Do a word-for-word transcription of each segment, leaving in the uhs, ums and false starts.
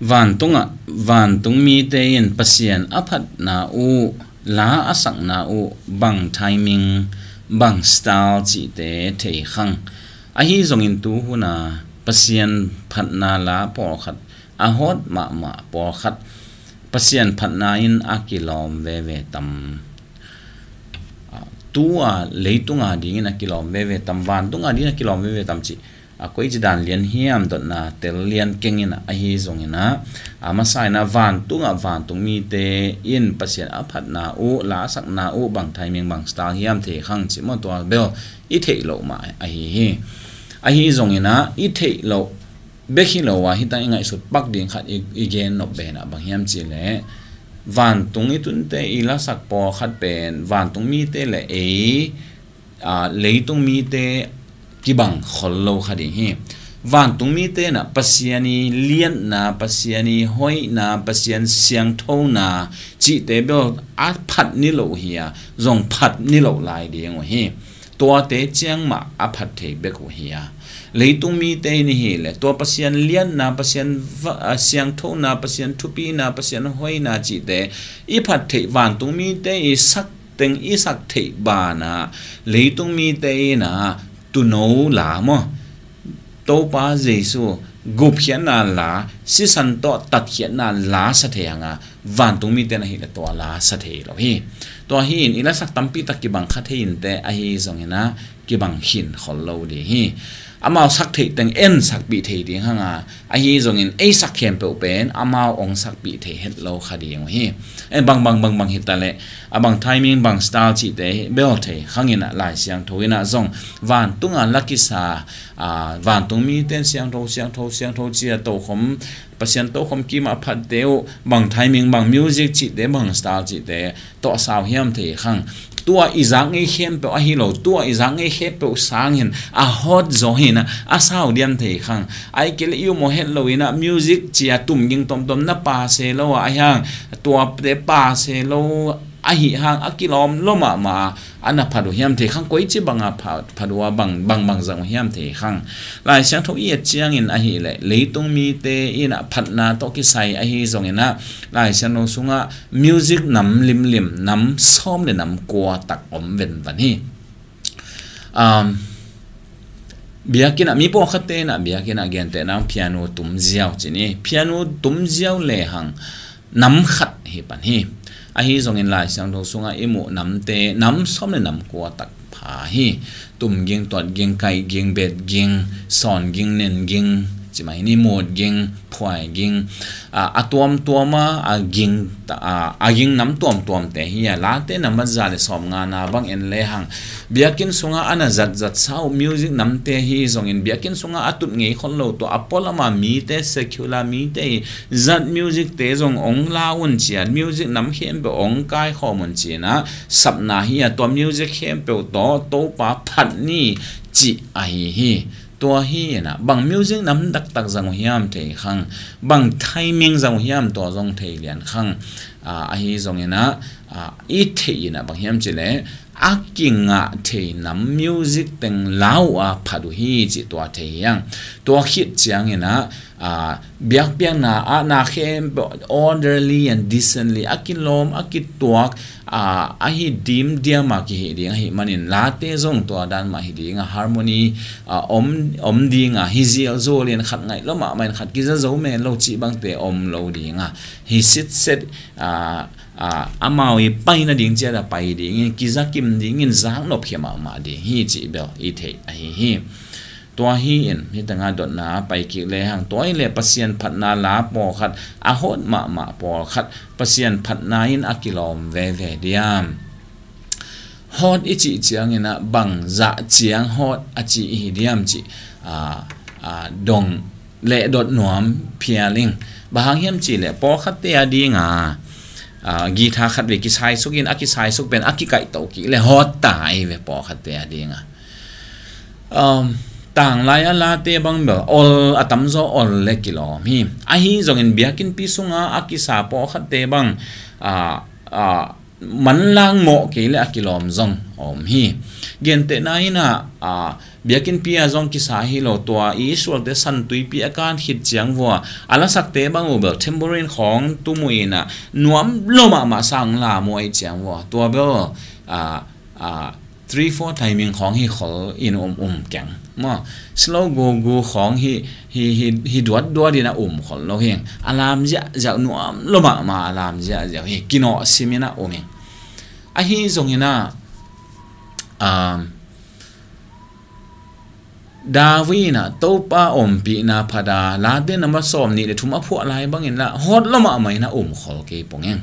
Vantungah vantung mite in Pasian a phatna uh, la a sakna uh, bang timing, bang style cihte thei khang. Ahi zongin tu huna Pasian phatna la pawlkhat, a hawt mahmah pawlkhat, Pasian phatna in a kilawm veve tam? Ah, tua leitunga dingin a kilawm veve tam, vantunga dingin a kilawm veve tam cih, a koici dan lian hiam dotna tel lian kengin, ahi zongin ah, a masa in ah vantunga vantung mite in Pasian a phatna uh, la a sakna uh, bang timing, bang style hiam thei khang cih maw, tua bel i theih loh mah ahi hi. Ahi zongin ah i theih loh bek hi lo a, hi tang i ngaihsut pak ding khat i, i gen nop bena bang hiam cih leh, vantung i tunte i lasak pawlkhat pen vantung mite le ei, aa, leitung mite kibang khol lo kha ding hi. Vantung mite in ah Pasian i liatna, Pasian i hoihna, Pasian siangthona cihte bel a phat ni lo uh hi a, zong phat ni lo lai ding uh hi. Tuate ciang mah a phat thei bek uh hi a, leitung mite in i hi le tua Pasian liatna, Pasian va-, a, siangthona, Pasian thupina, Pasian hoihna cihte i phat theih, vantung mite i sak teng i sak theih banah, leitung mite in ah tuuno la maw, Topa Jesu gupkhiatna la, sisan tawh tatkhiatna la sa thei hang a, vantung mite in ahih leh tua la sa thei lo hi. Tua hi in i lasak tampi tak kibang kha thei inteh, ahi zongin ah kibang khin khol lo ding hi. Amau sak theih teng en sakpih thei ding hang a, ahi zongin ei sak khempeuh pen amau ong sakpih thei het lo kha ding uh hi. Eh, bang bang bang bang hi ta leh, a bang timing, bang style cihte hi bel thei khang in ah, Lai Siangtho in ah zong vantunga la kisa, aa, vantung mite in siangtho, siangtho, siangtho ci a tokhom, Pasian tokhom kim a phatte uh, bang timing, bang music cihte, bang style cihte tawh sau hiam thei khang. Tua i zak ngei khempeuh ahi lo, tua i zak ngei khempeuh sangin a hawt zaw hi in ah a sau diam thei khang. Ahih kei leh i um aw het lo in ah music ci a tumging tuamtuam na pa se lo a, ahi hang tuate pa se lo ahi hang a kilawm lo mahmah a, a na phat uh hiam thei khang, koici banga phat, phat uh a, bang, bang, bang zang uh hiam thei khang. Lai Siangtho i et ciangin ahih leh leitung mite in ah phatna tawh kisai ahi zongin ah, Lai Siangtho sungah music nam limlim, nam sawm le nam kua tak om venvan hi. Um, biakinn ah, mi pawlkhatte in ah biakinn ah gentehna piano tum ziau ci ni, piano tum ziau lehang nam khat hi pan hi. Ahi zongin Lai Siangtho sungah i muh namte nam sawm le nam kua tak pha hi. Tum ging, tuat ging, kaih ging, bet ging, sawn ging, nen ging, ci mah hi ni, mut ging, phuai ging, a, a tuamtuam a, a ging, a, a ging nam tuamtuamte hi a, late nambat za le sawmngana bang en lehang, biakinn sungah a na zatzat sa uh music namte hi zongin, biakinn sungah a tut ngei khol lo tua a pualam a mite, secular mite hi, zat music te zong ong la un ci a, music nam khempeuh ong kaikhawm un ci in ah, sapna hi a, tua music khempeuh tawh Topa phat ni cih ahi hi. Tua hi in ah, bang music nam taktak zang uh hiam thei khang, bang timing zang uh hiam, tua zong thei lian khang. Ah, ahi zongin ah, ah, i theih in ah bang hiam cih leh, a kingah thei nam music teng la uh a phat uh hi cih tua thei hi hang. Tua khit ciangin ah, ah, biakpiakna ah na khempeuh orderly and decently a kilawm, a kituak, ah, ahi dimdiam a kihih ding ahih manin late zong tua dan mah hi ding a, harmony, ah, om, om ding a, hi zialzual in khat ngaih lo mahmah in khat kiza zo men lo cih bangte om lo ding a, hi sitset, ah, ah, amau i pai nading ciat a pai dingin, kiza kim dingin, zak nopkhia mahmah ding hi cih bel i theih ahi hi. Tua hi in, hi tengah dotna a pai kik lehang, tua hi leh Pasian phatna la pawlkhat, a hawt mahmah pawlkhat, Pasian phatna in a kilawm veve diam? Hawt i cih ciangin ah bang zah ciang hawt a ci i hi diam cih, ah, ah, dong leh dot nuam phial ing. Bang hang hiam cih leh pawlkhatte a ding a, ah, guitar khat vei kisaisuk in, a kisaisuk pen a kikaihtoh kik leh hawt ta ahi ve pawlkhatte a ding a. Um, tanglai a late bang bel ol a tamzaw ol leh kilawm hi. Ahi zongin biakinnpi sunga a kisa pawlkhatte bang, ah, ah, manlang mawh kei le a kilawm zong a om hi. Gentehna in ah, a, biakinnpi ah zong kisa hi lo, tua Israel-te San Tuipi a kan khit ciang vua, a lasakte bang uh bel tambourine khawng tum uh in ah, nuam lo mahmah sang lam uh ahih ciang vua, tua bel, a, a, three four timing khawng hi khol in um um keng maw. Slow gu gu khawng hi, hi, hi, hi duat duat in a um khol lo hi. A lam ziahziah, nuam lo mahmah a lam ziahziah hi, kinawh sim in a um hi. Ahi zongin ah, um, David in ah Topa ompihna phat a, Late number sawm nih le thum a phuah lai bangin lah hawt lo mahmah in a um khol kei pong ing.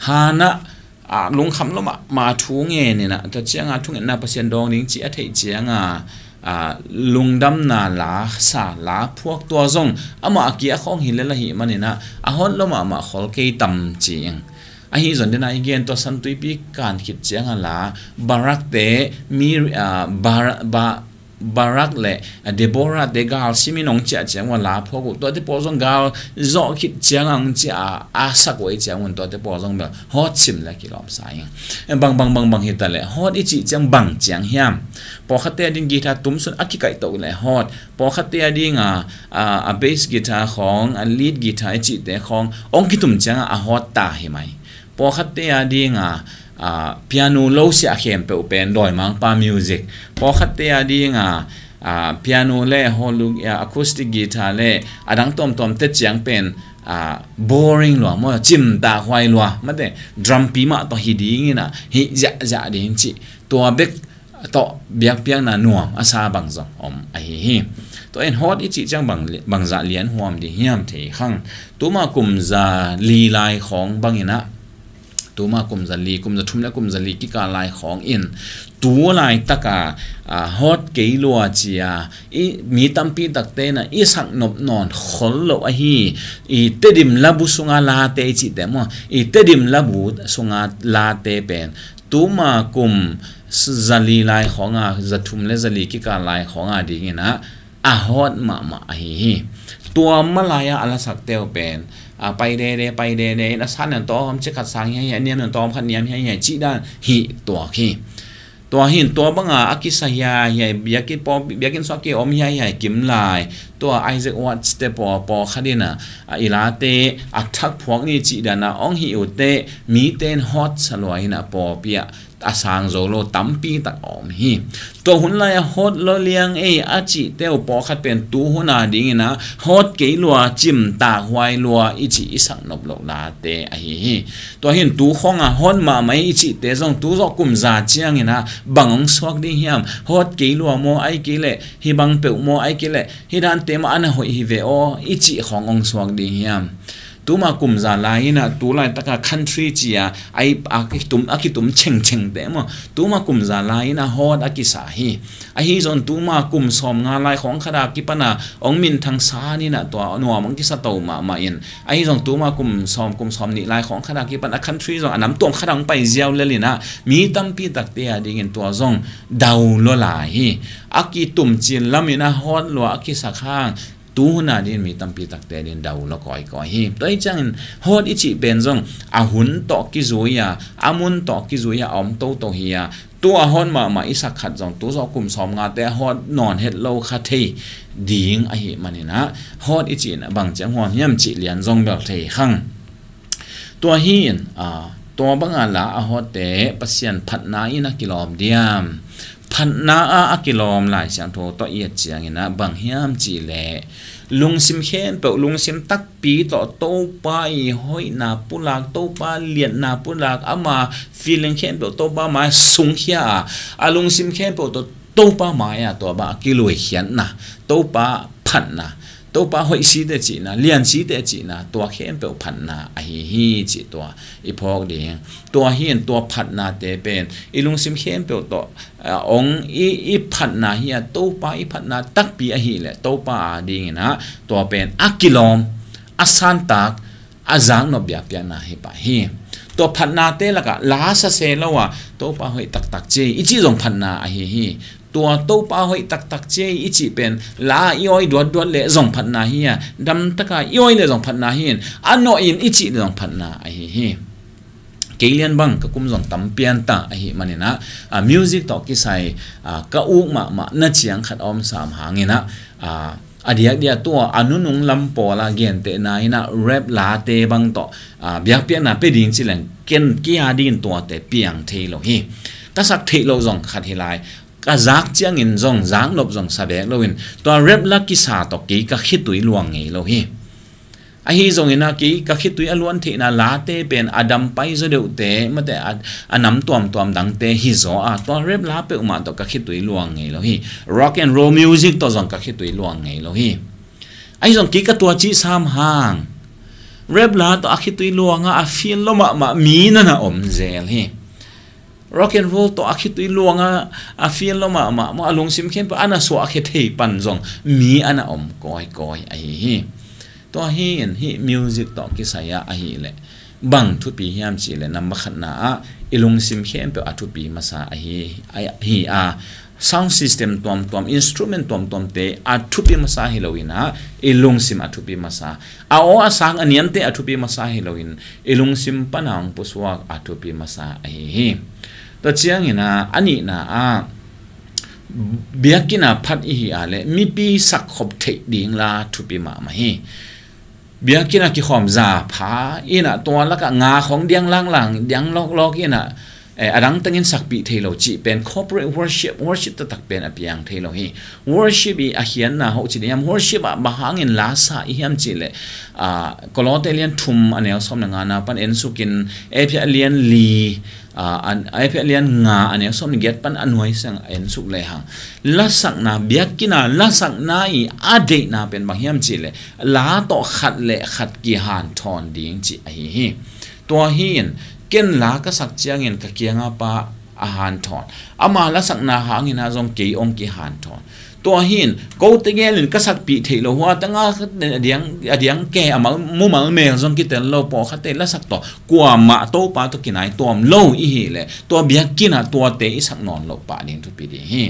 Hannah, a, lungkham lo mahmah thu ngen in ah, tua ciang a thungetna Pasian dawng ding cih a theih ciang a, a, lungdamna la sa, la phuak, tua zong amah a kia khawng hi lel ahih manin ah, a hawt lo mahmah khol kei tam ci ing. Ahi zong den a i gen tua San Tuipi kan khit ciang a la, Barak-te, mi, a, Bar-, Ba-, Barak le, a, Deborah-te gal sim in hong ciah ciang vua la phuak uh, tuate pawl zong gal zawh khit ciang a hong ciah a, a sak uh ahih ciang un tuate pawl zong bel hawt sim le kilawm sa ing. Bang, bang, bang, bang hi ta leh, hawt i cih ciang bang ciang hiam? Pawlkhatte a ding guitar tum sun a kikaih toh le hawt. Pawlkhatte a ding a, a, a bass guitar khawng, a lead guitar i cihte khawng hong kitum ciang a, a hawt ta hi mai. Pawlkhatte a ding a, a, piano lo siah khempeuh pen dawimangpa music. Pawlkhatte a ding a, a, piano le hawlu, a, acoustic guitar le a dang tuamtuamte ciang pen, a, boring lua maw, cimtak huai lua, mate, drumpi mah tawh hi ding in ah, hi ziahziah ding cih. Tua bek tawh biakpiakna nuam a sa bang zong om ahi hi. Tua in hawt i cih ciang bang, bangzah lian huam ding hiam thei khang. Tuma kum za li lai khawng bangin ah, tuma kum za li, kum za thum le kum za li kikal lai khawng in, tu laitak a, a, hawt kei lua ci a, i, mi tampi takte in ah i sak nop nawn khol lo ahi, i Tedim labu sunga late i cihte maw, i Tedim labu sunga late pen, tuma kum za li lai khawng a, za thum le za li kikal lai khawng a ding in ah, a hawt mahmah ahi hi. Tua malai a a lasakte uh pen, a, pai dede, pai dede in a san nan tawm ci khat sang hiai hiai, niam nan tawm khat niam hiai hiai cih dan hi tuak hi. Tua hi in tua bang a a kisa hiai hiai, biakinn paw, biakinn sung a ki-om hiai hiai kim lai, tua Isaac Watts-te paw, pawlkhat in ah, a, i late a thak phuak ni cih dan a hong hih uh teh, mite in hawt sa lua in ah pawlpi ah a sang zo lo tampi tak a om hi. Tua hun lai a hawt lo liang ei a cihte uh pawlkhat pen tu hun a ding in ah hawt kei lua, cimtak huai lua i cih i sak nop loh late ahi hi. Tua hi in tu khawng a hawt mahmah i cihte zong tu zawh kum za ciang in ah bang hong suak ding hiam? Hawt kei lua maw, ahih kei leh hi bang peuh maw, ahih kei leh hi dante mah a na hoih hi ve aw i cih khawng hong suak ding hiam? Tuma kum za lai in ah tu laitak a country ci a, a, a kitum, a kitum chengchengte maw, tuma kum za lai in ah hawt a kisa hi. Ahi zong tuma kum sawm nga lai khawng khat a kipan a hong minthang san in ah tua nuam hong kisa to mahmah in, ahi zong tuma kum sawm, kum sawm nih lai khawng khat a kipan a country zong a nam tuam khat a hong pai ziau lel in ah mi tampi takte a ding in tua zong dau lua lai hi. A kitum cin lam in ah hawt lua a kisa khang, tu hun a ding in mi tampi takte ding in dau lua kawikawi hi. Tua hi ciangin hawt i cih pen zong a hun tawh kizui a, a mun tawh kizui a, a om toto hi a, tu a hawt mahmah i sak khat zong tu zawh kum sawm ngate a hawt nawn het lo kha thei ding ahih manin ah, hawt i cih in ah bang ciang huam hiam cih lian zong bel thei khang. Tua hi in, a, tua bang a la a hawtte Pasian phatna in a kilawm diam? Phatna a a kilawm Lai Siangtho tawh i et ciang in ah bang hiam cih leh, lungsim khempeuh, lungsim takpi tawh Topa i hoihna pulak, Topa liatna pulak, ama feeling khempeuh Topa mai sungkhia a, a lungsim khempeuh tawh Topa mai a tua bang a kiluikhiatna, Topa phatna, Topa hoih site cihna, lian site cihna, tua khempeuh phatna ahi hi cih tua i phawk ding. Tua hi in tua phatnate pen i lungsim khempeuh tawh, a, ong i, i phatna hi a, Topa i phatna takpi ahih leh Topa a ding in ah tua pen a kilawm, a santak, a zaknop biakpiakna hi pah hi. Tua phatnate lakah la sa se lo a, Topa hoih taktak ci i cih zong phatna ahi hi. Tua Topa hoih taktak ci i cih pen la i awi duatduat leh zong phatna hi a, damtak a i awi leh zong phatna hi in, a nawh in i cih leh zong phatna ahi hi. kei lian bang ka kum zong tam pian ta ahih manin ah, a, music tawh kisai, a, ka uk mahmah na ciang khat a om sam hangin ah, a, a diakdiak tua a nunung lam pawl a gentehna in ah rap late bang tawh, a, biakpiakna pia ding ci leng ken kei a dingin tuate piang thei lo hi. Ka sak theih loh zong khat hi lai, ka zak ciangin zong zaknop zong sa bek loin tua rap la kisa tawh kei ka khitui luang ngei lo hi. Ahi zongin ah kei ka khitui a luan theihna late pen a dam pai zaw deuhte, mate a, a nam tuamtuam dangte hi zaw a, tua rap la peuhmah tawh ka khitui luang ngei lo hi. Rock and roll music tawh zong ka khitui luang ngei lo hi. Ahi zong kei ka tua cih sam hang rap la tawh a khitui luang a, a feel lo mahmah mi na na om zel hi. Rock and roll tawh a khitui luang a, a feel lo mahmah maw, a lungsim khempeuh a na suah a khia thei pan zong mi a na om kawikawi ahi hi. Tua hi in hih music tawh kisai ah ahih leh bang thupi hiam cih leh number khatna ah i lungsim khempeuh a thupi masa ahi, ahi a, sound system tuamtuam, instrument tuamtuamte a thupi masa hi lo in ah i lungsim a thupi masa, a aw a sang a niamte a thupi masa hi loin i lungsim pan a hong pusuak a thupi masa ahi hi. Tua ciangin ah a nihna ah biakinn a phat i hi a leh mipi sakkhop theih ding la thupi mahmah hi. Biakinn a kikhawm za pha in ah tua lakah nga khawng diang langlang, diang lawklawk in ah, eh, a dang tengin sakpih thei lo cih pen corporate worship, worship taktak pen a piang thei lo hi. Worship i a khiatna hoh ci ding hiam, worship ah bang hangin la sa i hiam cih leh, ah, Kolose lian thum a neu sawm le ngana pan en sukin, Efesa lian li, ah, an, Efesa lian nga a neu sawm le giat pan a nuai sang en suk lehang lasakna, biakinn a lasakna i a deihna pen bang hiam cih leh la tawh khat le khat kihanthawn ding cih ahi hi. Tua hi in ken la ka sak ciangin ka kianga pa a hanthawn, ama lasakna hangin ah zong kei hong kihanthawn. Tua hi in kote gelin ka sakpih theih lo hua tanga a diang, a diang ke a mal, mumal mel zong kitel lo, pawlkhatte lasak tawh kuamah Topa tawh kinai tuam lo i hi leh tua biakinn ah tuate i sak nawn loh pah ding thupi ding hi.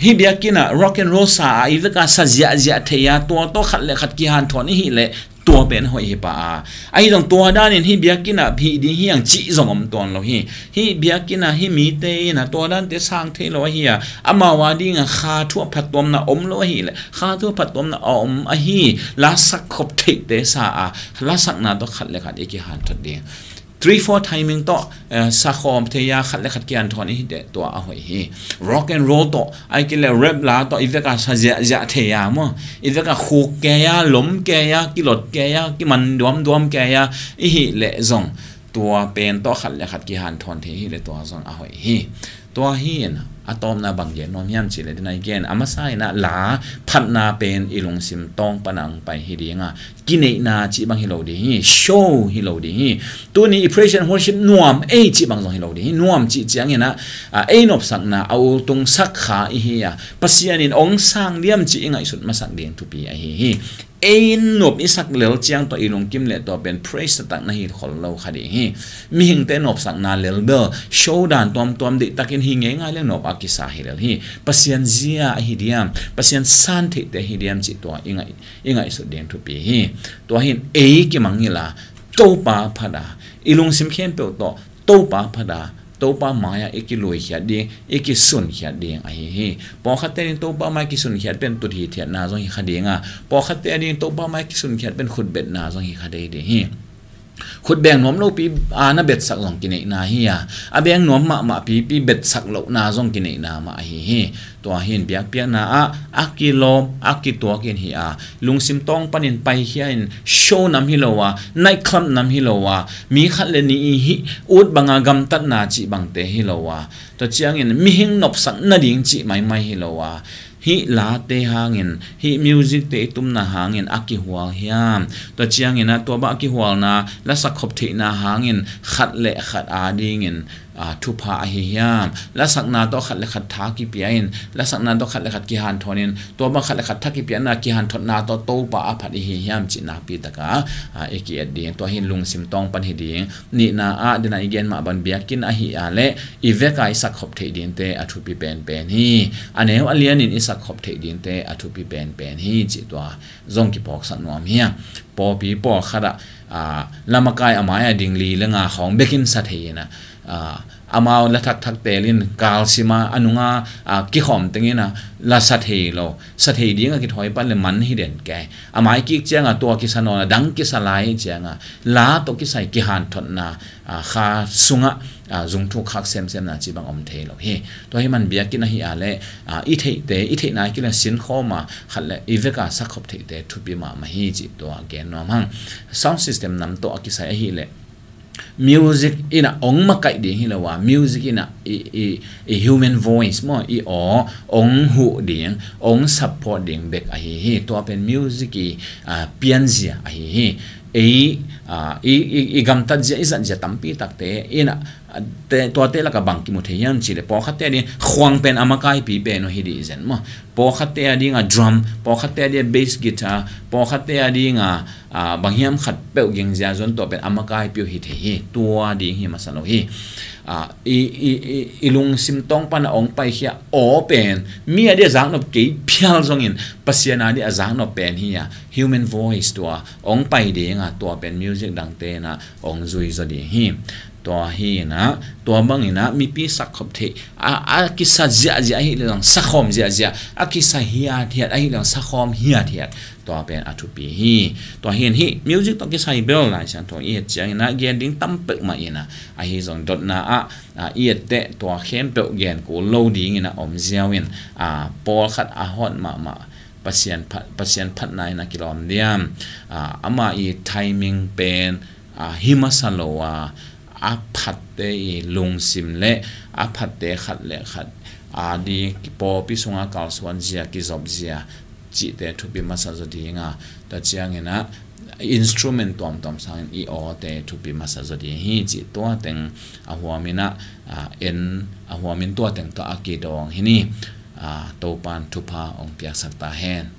Hih biakinn ah rock and roll sa a i vek a sa ziahziah thei a, tua tawh khat le khat kihanthawn i hi leh tua pen hoih hi pah a. Ahi zong tua danin hih biakinn ah hih ding hi ang cih zong om tuan lo hi. Hih biakinn ah hih mite in ah tua dante sang thei lo ahi a, amau a ding ah kha thu a phattuamna om lo ahi leh kha thu a phattuamna a om ahi, la sakkhop theihte sa a, lasakna tawh khat le khat i kihanthawn ding. Three four timing tawh, eh, sakhawm thei a khat le khat kihanthawn i hi teh tua a hoih hi. Rock and roll tawh, ahih kei leh rap la tawh i vek a sa ziahziah thei a maw, i vek a khuk kei a, lom kei a, kilot kei a, kiman duamduam kei a i hi leh zong tua pen tawh khat le khat kihanthawn thei hi leh tua zong a hoih hi. Tua hi in a tawpna bang gen nuam hiam cih leh, dina i gen a masa in ah la phatna pen i lungsim tawng pan a hong pai hi ding a, kineihna cih bang hi lo ding hi, show hi lo ding hi. Tuni i praise and worship nuam ei cih bang zong hi lo ding hi. Nuam cih ciangin ah, a, ei nopsakna a ultung sak kha i hi a, Pasian in hong sang diam cih i ngaihsut masak ding thupi ahi hi. Ei nop i sak lel ciang tawh i lungkim leh tua pen praise taktak na hi khol lo kha ding hi. Mihingte nopsakna lel bel show dan tuamtuam deihtakin hi ngeingai leng nop a kisa hi lel hi. Pasian zia ahi diam, Pasian san theihte ahi diam cih tua i ngaih, i ngaihsut ding thupi hi. Tua hi in ei kimang inla Topa phat a, i lungsim khempeuh tawh Topa phat a, Topa mai-ah i kiluikhiat ding, i kisunkhiat ding ahi hi. Pawlkhatte ading Topa mai-ah kisunkhiat pen tut hithiatna zong hi kha ding a, pawlkhatte ading Topa mai-ah kisunkhiat pen khutbetna zong hi kha dei ding hi. Khutbeng nuam lopi a na betsak zong kineihna hi a, a beng nuam mahmah pipi betsak lohna zong kineihna mah ahi hi. Tua hi in biakpiakna ah a kilawm, a kituak in hi a, lungsim tawng panin paikhia in show nam hi lo a, night club nam hi lo a, mi khat le nih i hih ut banga gamtatna cih bangte hi lo a, tua ciangin mihing nopsak nading cih maimai hi lo a, hih late hangin, hih music te i tumna hangin a kihual hiam? Tua ciangin ah tua bang a kihualna, lasak khop theihna hangin khat le khat adingin a, thupha ahi hiam? Lasakna tawh khat le khat tha kipia in, lasakna tawh khat le khat kihanthawn in, tua bang khat le khat tha kipiana kihanthotna tawh Topa a phat i hi hiam cih nakpi taka, a, i ki-et ding. Tua hi in lungsim tawng pan hi ding. Nihna ah, dena i gen mah bang biakinn ahi a leh i veka i sakkhop theih dingte a thupi penpen hi. A neu a lianin i sakkhop theih dingte a thupi penpen hi cih tua zong kiphawksak nuam hi a. Pawlpi pawlkhat ah, a, lamakai a mai-a ding li le nga khawng bekin sa thei in a, a, amau la thakthak telin kalsima a nunga, a, kikhawm tengin a la sa thei lo, sa thei dinga kithawi pan le man hi den kei. A mai kik cianga tua kisa nawna dang kisa lai cianga la tawh kisai kihanthotna, a, kha sungah, a, zungthuk khak semsemna ci bang om thei lo hi. Tua hi man biakinn ahi a leh, a, i theihte, i theihna i kila sinkhawma khat le i veka sakkhop theihte thupi mahmah hi cih tua gen nuam hang. Sound system nam tawh a kisai ahi leh music in a ong makaih ding hi lo a, music in a i, i, i human voice maw, i aw ong huh ding, ong support ding bek ahi hi. Tua pen music i, a, pianzia ahi hi. Ei, a, i, i, i gamtat zia, i zat zia tampi takte in a, a, te, tuate laka bang kimu thei hiam cih leh pawlkhatte a ding khuang pen a makaipi pen uh hi dih zen maw. Pawlkhatte a dinga drum, pawlkhatte a dinga bass guitar, pawlkhatte a dinga, a, bang hiam khat peuh gingzia zon tua pen a makaipi uh hi thei hi. Tua ding hi masa lo hi. A, i, i, i, i lungsim tawng pana ong paikhia aw pen mi a dia zaknop kei phial zongin Pasian a dia a zaknop pen hi a, human voice tua ong pai dinga tua pen music dangte na ong zui zaw ding hi. Tua hi na, tua bangina mipi sakkhop theih a, a kisa ziahziah hi le zong, sakhawm ziahziah a kisa hiathiat ahi le zong, sakhawm hiathiat, tua pen a thupi hi. Tua hi in hih music tawh kisai bel Lai Siangtho i et ciangina gen ding tam peuhmah ina, ahi zong dotna ah, a, i et teh tua khempeuh gen kul lo dingina om ziau in, a, pawlkhat a hot mahmah Pasian phat, Pasian phatna in a kilawm diam, a, ama i timing pen, a, hi masa lo a, a phatte i lungsim le a phatte khat le khat a di pawlpi sunga kalsuan zia, kizop zia cihte thupi masa zaw dinga, tua ciangina instrument tuamtuam sangin i awte thupi masa zaw ding hi cih tua teng a huamina, a, en a huamin tua teng tua a kidawng hi ni. A, Topan thupha ong piaksak ta hen.